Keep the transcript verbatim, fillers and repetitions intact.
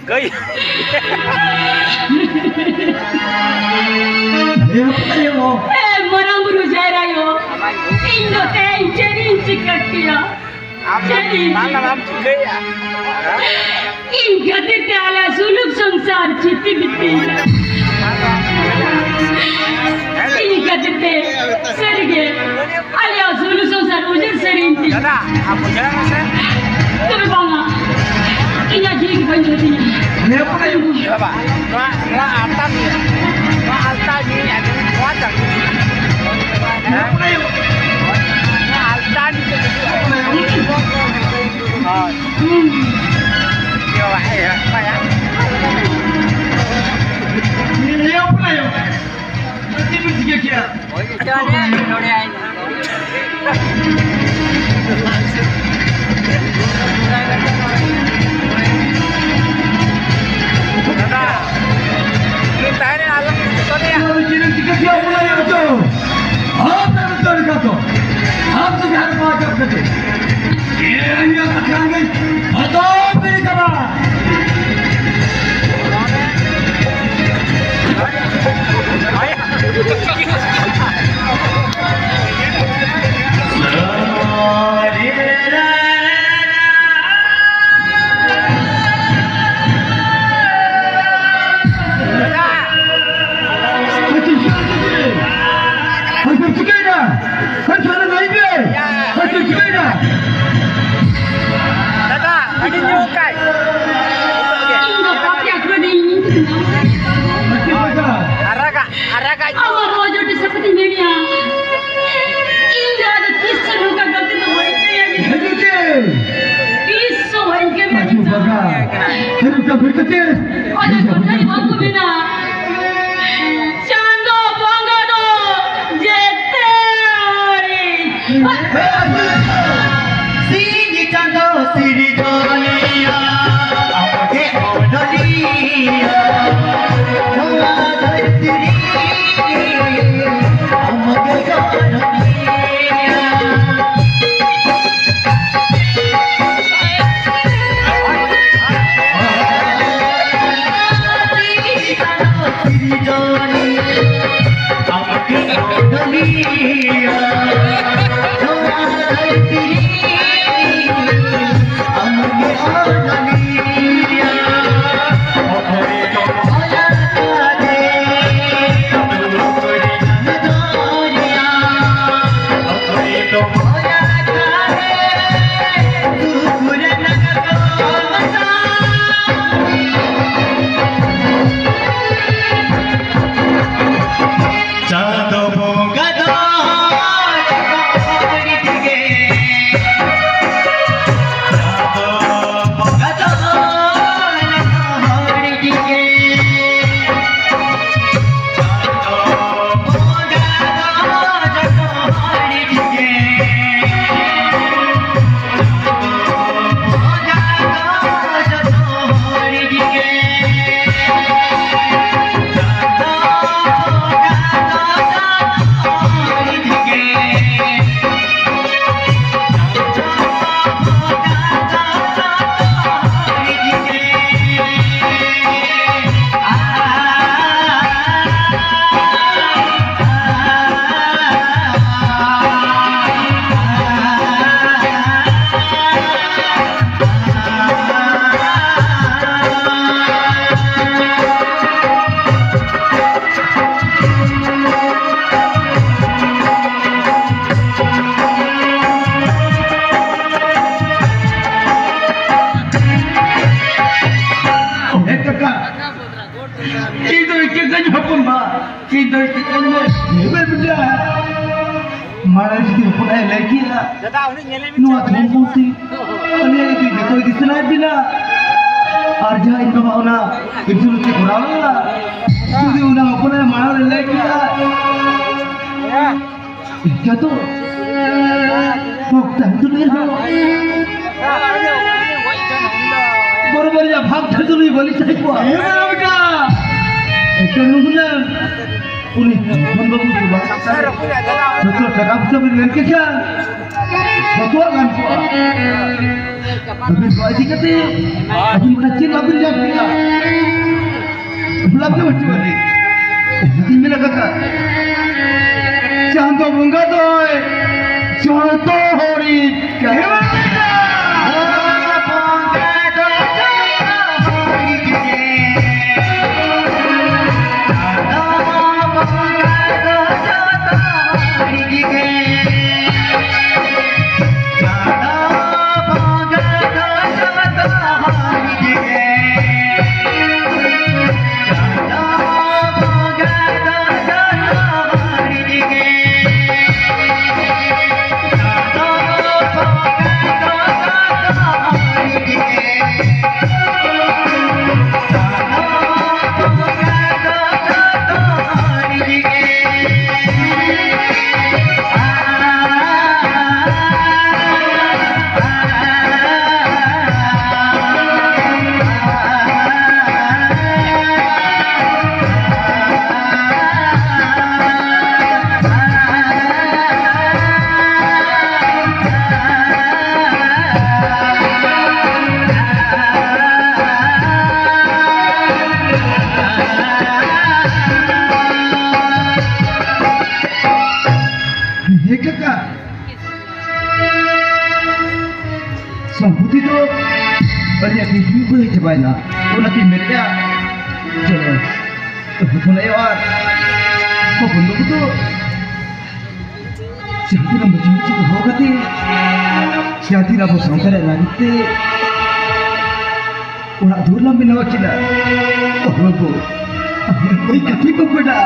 ᱠᱟᱹᱭ᱾ ᱮ ᱦᱚᱯᱚᱱ ᱟᱭᱳ᱾ ᱮ ᱢᱟᱨᱟᱝ ᱵᱩᱨᱩ ᱡᱟᱦᱮᱨ ᱟᱭᱳ, ᱤᱧ ᱫᱚ ᱛᱮᱦᱮᱧ ᱪᱮᱫ ᱤᱧ ᱪᱤᱠᱟᱹ ᱠᱮᱭᱟ? ᱟᱢ ᱪᱮᱫ ᱤᱧ ᱵᱟᱝ ᱪᱤᱠᱟᱹ? ᱟᱢ ᱪᱤᱠᱟᱹᱭᱟ? ᱤᱧ ᱠᱷᱟᱹᱛᱤᱨ ᱛᱮ ᱟᱞᱮ ᱥᱩᱞᱩᱠ ᱥᱚᱝᱥᱟᱨ ᱪᱷᱤᱛᱤ ᱵᱤᱛᱤ᱾ ᱤᱧ ᱠᱷᱟᱹᱛᱤᱨ ᱛᱮ ᱥᱟᱹᱨᱤᱜᱮ ᱟᱞᱮᱭᱟᱜ ᱥᱩᱞᱩ ᱥᱚᱝᱥᱟᱨ ᱩᱡᱟᱹᱲ ᱥᱟᱹᱨᱤᱭᱮᱱ ᱛᱤᱧᱟ᱾ ᱫᱟᱫᱟ, ᱟᱢ ᱵᱩᱡᱷᱟᱹᱣ ᱢᱮᱥᱮ᱾ ᱛᱚᱵᱮ ᱵᱟᱝᱟ, ᱤᱧᱟᱹᱜ ᱡᱤᱣᱤ ᱜᱮ ᱵᱟᱹᱧ ᱫᱚᱦᱚ ᱛᱤᱧᱟ᱾ ᱵᱟᱵᱟ, ᱱᱚᱣᱟ, ᱱᱚᱣᱟ ᱟᱞᱛᱟ ᱱᱤᱭᱮ, ᱱᱚᱣᱟ ᱟᱞᱛᱟ ᱱᱤᱭᱮ ᱟᱹᱰᱤ ᱱᱚᱣᱟ ᱪᱟᱹᱞᱩ᱾ ᱦᱮᱸ? ᱱᱚᱣᱟ ᱟᱞᱛᱟ ᱱᱤᱭᱮ ᱦᱳᱭ᱾ ᱦᱩᱸ᱾ ᱤᱭᱟᱹ, ᱵᱟᱵᱟ, ᱤᱭᱟᱹ, ᱵᱟᱵᱟ᱾ ᱪᱮᱫ ᱯᱮ ᱪᱤᱠᱟᱹ ᱠᱮᱜᱼᱟ? ᱫᱟᱫᱟ, ᱩᱱᱤ ᱛᱟᱦᱮᱸ ᱨᱮ ᱟᱞᱚᱢ ᱵᱩᱡᱷᱟᱹᱣ ᱫᱮᱭᱟ᱾ ᱪᱮᱫ ᱮᱢ ᱪᱤᱠᱟᱹ ᱠᱮᱜᱼᱟ? ᱚᱱᱟ ᱧᱮᱞ ᱦᱚᱪᱚ᱾ ᱟᱢ ᱫᱚ ᱱᱚᱛᱮ ᱨᱮ ᱠᱟᱛᱚ᱾ ᱟᱢ ᱫᱚ ᱡᱟᱦᱟᱸ ᱨᱮ ᱵᱟᱝ ᱪᱟᱯ ᱠᱟᱛᱮ᱾ ᱤᱧᱟᱹᱜ ᱠᱟᱛᱷᱟ ᱜᱮ ᱦᱟᱛᱟᱣ ᱯᱮ ᱠᱟᱱᱟ᱾ ᱪᱤᱠᱟᱹᱭᱮᱱᱟ? ᱦᱟᱹᱱ ᱥᱟᱞᱟ ᱞᱟᱹᱭ ᱯᱮ᱾ ᱦᱟᱹᱱ ᱪᱤᱠᱟᱹᱭᱮᱱᱟ? ᱫᱟᱫᱟ, ᱟᱹᱰᱤ ᱧᱩ ᱠᱟᱭ᱾ ᱤᱧ ᱫᱚ ᱵᱟᱯᱮ ᱟᱹᱠᱷᱨᱤᱧ ᱤᱧ᱾ ᱟᱨᱟᱜᱟᱜ, ᱟᱨᱟᱜᱟᱜ᱾ ᱟᱢᱟᱜ ᱨᱚᱡᱚ ᱴᱤ ᱥᱟᱯᱟᱛᱤᱧ ᱢᱮᱱᱮᱜᱼᱟ᱾ ᱤᱧ ᱫᱚ ᱟᱫᱚ ᱛᱤᱥ ᱦᱚᱸ ᱱᱚᱝᱠᱟ ᱜᱟᱛᱮ ᱫᱚ ᱵᱟᱹᱧ ᱠᱟᱹᱢᱤᱭᱟ᱾ ᱦᱤᱡᱩᱜ ᱪᱮ? ᱛᱤᱥ ᱦᱚᱸ ᱵᱟᱹᱧ ᱠᱟᱹᱢᱤᱭᱟ᱾ ᱟᱡᱩ ᱵᱟᱜᱟ᱾ ᱦᱤᱡᱩᱜ ᱪᱮ? ᱚᱡᱚ ᱴᱚᱴᱷᱟ ᱨᱮ ᱵᱟᱝ ᱠᱚ ᱢᱮᱱᱟ᱾ ᱪᱟᱸᱫᱚ ᱵᱚᱸᱜᱟ ᱫᱚ ᱡᱮᱛᱮ ᱦᱚᱲᱤᱡ᱾ ᱥᱤᱧ ᱪᱟᱸᱫᱚ ᱥᱤᱨᱡᱚᱱᱤᱭᱟ, ᱟᱢᱜᱮ ᱚᱱᱚᱞᱤᱭᱟᱹ, ᱱᱚᱣᱟ ᱫᱷᱟᱹᱨᱛᱤ ᱨᱮ ᱟᱢᱜᱮ ᱜᱚᱲᱚᱱᱤᱭᱟᱹ᱾ ᱟᱨ ᱡᱩᱫᱤ ᱦᱚᱯᱚᱱ ᱟᱭ ᱞᱟᱹᱭ ᱠᱮᱜᱼᱟ, ᱱᱚᱣᱟ ᱫᱷᱚᱱ ᱥᱚᱢᱯᱚᱛᱤ ᱟᱞᱮ ᱡᱩᱫᱤ ᱡᱚᱛᱚ ᱤᱫᱤ ᱥᱟᱱᱟᱭᱮᱫ ᱵᱤᱱᱟ, ᱟᱨ ᱡᱟᱦᱟᱸ ᱤᱧ ᱵᱟᱵᱟ ᱚᱱᱟ ᱤᱱᱥᱩᱨᱮᱱᱥ ᱮ ᱠᱚᱨᱟᱣ ᱞᱮᱫᱟ, ᱡᱩᱫᱤ ᱚᱱᱟ ᱦᱚᱯᱚᱱ ᱟᱭ ᱢᱟᱲᱟᱝ ᱨᱮ ᱞᱟᱹᱭ ᱠᱮᱜᱼᱟ, ᱡᱚᱛᱚ ᱵᱷᱚᱠᱛᱟ ᱫᱩᱞᱟᱹᱲ ᱦᱚᱸ ᱵᱚᱨᱚᱵᱚᱨ ᱭᱟ ᱵᱷᱟᱜᱽ ᱴᱷᱟᱹᱠᱩᱨ ᱵᱚᱞᱤ ᱪᱟᱭ ᱠᱚᱣᱟ᱾ ᱮᱠᱫᱚᱢ ᱱᱩᱱᱟᱹᱜ ᱩᱱᱤ ᱦᱚᱯᱚᱱ ᱵᱟᱹᱵᱩ ᱫᱚ ᱵᱟᱝ ᱠᱟᱱᱟ᱾ ᱡᱚᱛᱚ ᱴᱟᱠᱟ ᱯᱚᱭᱥᱟ ᱵᱤᱱ ᱢᱮᱱ ᱠᱮᱫ ᱠᱷᱟᱱ ᱡᱚᱛᱚᱣᱟᱜ ᱜᱟᱱ ᱠᱚᱜᱼᱟ᱾ ᱟᱹᱵᱤᱱ ᱱᱚᱣᱟ ᱤᱫᱤ ᱠᱟᱛᱮ ᱟᱹᱵᱤᱱ ᱚᱱᱟ ᱪᱮᱫ ᱵᱟᱵᱤᱱ ᱧᱟᱢ ᱠᱮᱫᱟ? ᱵᱷᱩᱞᱟᱢ ᱜᱮ ᱵᱟᱹᱪᱩᱜ ᱟᱹᱱᱤᱡ᱾ ᱚᱱᱟᱛᱤᱧ ᱢᱮᱱ ᱟᱠᱟᱫ, ᱪᱟᱸᱫᱚ ᱵᱚᱸᱜᱟ ᱫᱚᱭ ᱡᱚᱛᱚ ᱦᱚᱲᱤᱡ ᱠᱟᱹᱢᱤ᱾ ᱦᱮᱸ ᱠᱟᱠᱟ, ᱥᱚᱢᱯᱚᱛᱤ ᱫᱚ ᱟᱹᱞᱤᱧᱟᱜ ᱠᱤᱪᱷᱩ ᱵᱟᱹᱭ ᱪᱟᱵᱟᱭᱮᱱᱟ, ᱚᱱᱟᱛᱤᱧ ᱢᱮᱱᱮᱫᱼᱟ, ᱪᱚᱞᱚ, ᱦᱚᱯᱚᱱ ᱟᱭᱳ ᱟᱨ ᱦᱚᱯᱚᱱ ᱵᱟᱹᱵᱩ ᱫᱚ ᱡᱟᱦᱟᱸ ᱛᱤᱱᱟᱹᱜ ᱢᱟᱹᱡᱷᱤ ᱢᱟᱹᱡᱷᱤ ᱠᱚ ᱦᱚᱦᱚ ᱠᱟᱛᱮ, ᱡᱟᱦᱟᱸ ᱛᱤᱱᱟᱹᱜ ᱟᱵᱚ ᱥᱟᱶᱛᱟ ᱨᱮᱭᱟᱜ ᱞᱟᱹᱜᱤᱫ ᱛᱮ ᱚᱲᱟᱜ ᱫᱩᱣᱟᱹᱨ ᱞᱟᱝ ᱵᱮᱱᱟᱣ ᱠᱮᱫᱟ, ᱚᱦᱚ ᱵᱚ, ᱚᱠᱚᱭ ᱠᱟᱹᱴᱤᱡ ᱠᱚ ᱯᱮᱰᱟ᱾